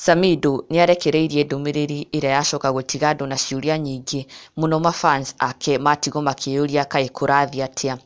Samidoh nĩarekereirie ndũmĩrĩri ĩrĩa yacoka gũtiga andũ na ciũria nyingĩ mũno mafans ake matigwo makĩyũria kaĩ kũrathiĩ atĩa.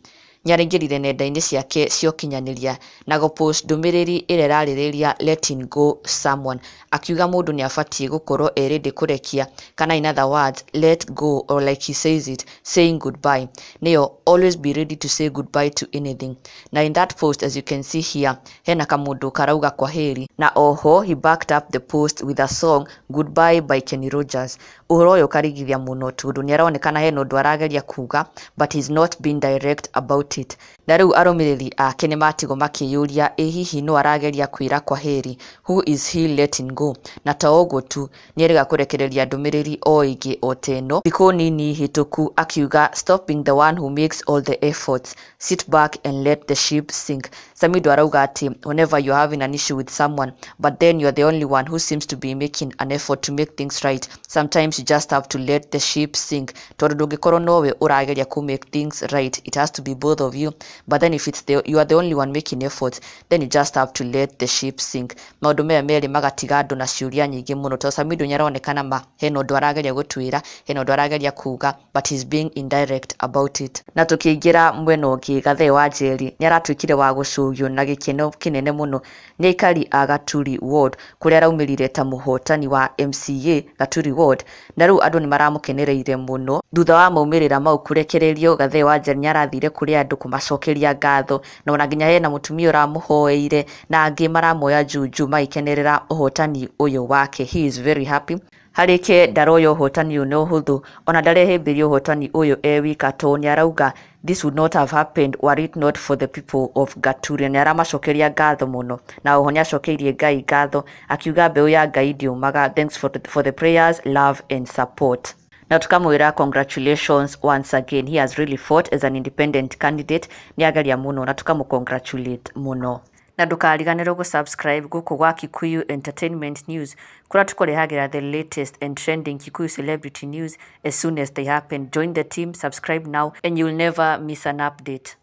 Nĩaraingĩrire nenda-inĩ ciake cia ũkinyanĩria na gũpost ndũmĩrĩri ĩrĩa ĩrarĩrĩria letting go someone, akiuga mũndũ nĩabatiĩ gũkorwo e ready kũrekia kana in other words let go or like he says it, saying goodbye, nĩyo always be ready to say goodbye to anything. Na in that post, as you can see here, hena kamũndũ karauga kwaheri, na oho he backed up the post with a song, "Goodbye" by Kenny Rogers. Ũhoro ũyũ ũkarigithia mũno tondũ nĩaronekana hena ũndũ arageria kuga, but he's not been direct about it. Na rĩu arũmĩrĩri ake nĩmatigwo makĩyũria, ĩ hihi no arageria kwĩra kwaheri? Who is he letting go? Na to ũguo tu, nĩerĩga kũrekereria ndũmĩrĩri o ĩngĩ o ta ĩno thikũ nini hĩtũku, akiuga, "Stop being the one who makes all the efforts. Sit back and let the ship sink." Samidoh arauga atĩ whenever you're having an issue with someone, but then you're the only one who seems to be making an effort to make things right, sometimes you just have to let the ship sink, tondũ ndũngĩkorwo nowe ũrageria ku make things right. It has to be both of you, but then if it's the, you are the only one making efforts, then you just have to let the ship sink. Maũndũ maya merĩ magatiga andũ na ciũria nyingĩ mũno, tondũ Samidoh nĩaronekana ma hena ũndũ arageria gũtwĩra, hena ũndũ arageria kuga, but he's being indirect about it. Na tũkĩingĩra mwena ũngĩ, Gathee wa Njeri nĩaratuĩkire wa gũcũgio na gĩkeno kĩnene mũno nĩ aikari a Gaturi Ward, kũrĩa araumĩrire ta mũhotani wa MCA Gaturi Ward, na rĩu andũ nĩmaramũkenereire mũno. Thutha wa maumĩrĩra mau kũrekererio, Gathee wa Njeri nĩarathire kũrĩ andũ kũmacokeria ngatho, na ona nginya hena mũtumia ũramũhoeire na angĩ maramoya juju magĩkenerera ũhotani ũyũ wake. He is very happy. Harĩke ndaroya ũhotani ũyũ na ũhũthũ, ona ndarehĩmbĩria ũhotani ũyũ e wika, tondũ nĩarauga this would not have happened were it not for the people of Gaturi. Nĩ aramacokeria ngatho mũno, na oho nĩacokeirie Ngai ngatho, akiuga mbeũ ya Ngai ndĩũmaga. Thanks for the prayers, love and support. Na tukamwĩra congratulations once again. He has really fought as an independent candidate, nĩageria mũno na tukamũ-congratulate mũno. Na ndũkariganĩrwo gũ-subscribe gũkũ gwa Kikuyu Entertainment News, kũrĩa tũkũrehagĩra the latest and trending Kikuyu celebrity news as soon as they happen. Join the team, subscribe now and you'll never miss an update.